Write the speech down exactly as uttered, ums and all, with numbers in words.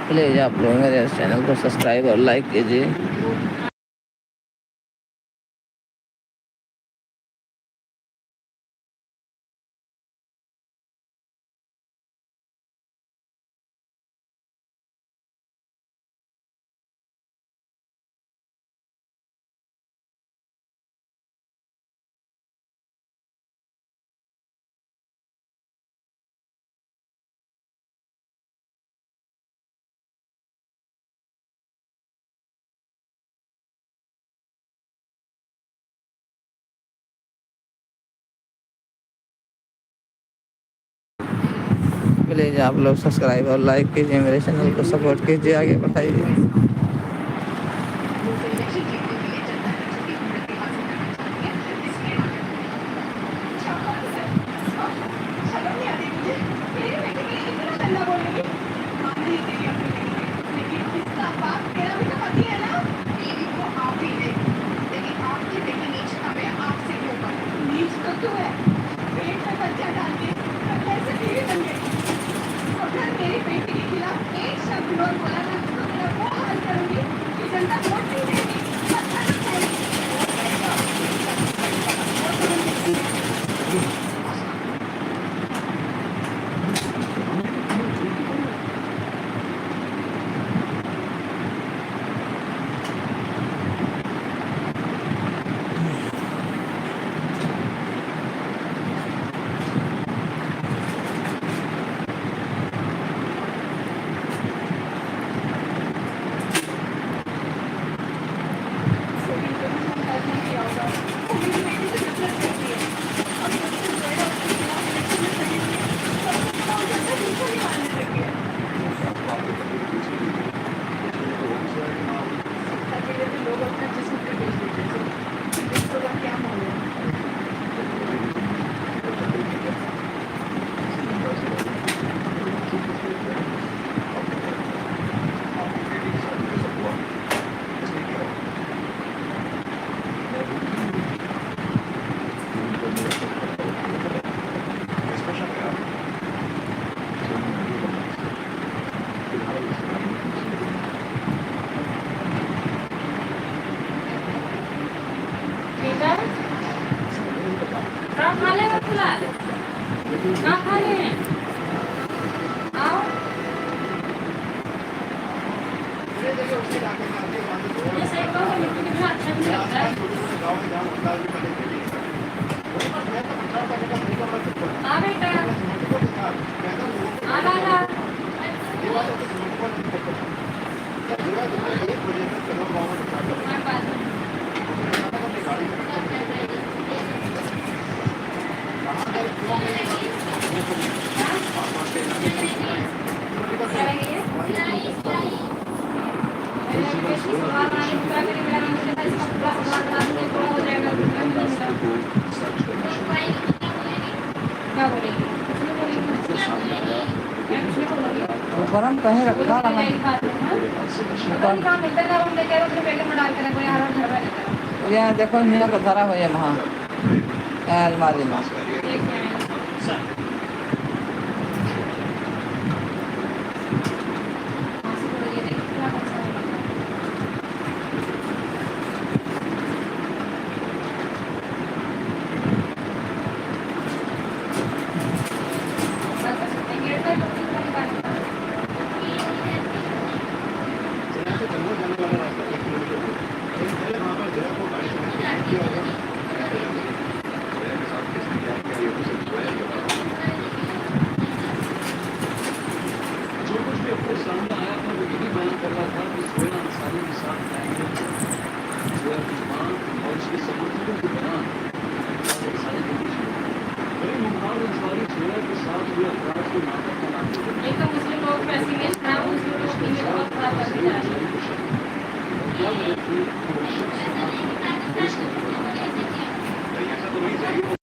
प्लीज आप लोग मेरे इस चैनल को सब्सक्राइब और लाइक कीजिए। प्लीज आप लोग सब्सक्राइब और लाइक कीजिए, मेरे चैनल को सपोर्ट कीजिए, आगे बढ़ाइए। बेटा, का खा ले बा फिलहाल? का खा ले हैं? आओ। ये सही कहो, मिट्टी कितना अच्छा भी लगता है। हाँ बेटा, हाँ, हाँ, हाँ। हाँ, बात। ऊपर हम कहीं रखा रहा। ऊपर। यहाँ देखो, यहाँ का धरा हो, ये वहाँ। यहाँ अलमारी में। जो कुछ भी अपने सामने आया था, वो यही बयान कर रहा था कि सोहेल अंसारी के साथ लैंग्वेज सोहेल खान और उसके समर्थकों के बयान सारे, सारे लोगों से। वहीं मुमताज अंसारी सोहेल के साथ हुए अपराध को नाटक का नाम दे रहे हैं। एक तो मुस्लिम लोग वैसे ही हैं, खराब मुस्लिम लोग के लिए बहुत खराब करते जा रहे हैं। क्या करें कि वो शख्स पुलिस की खबर।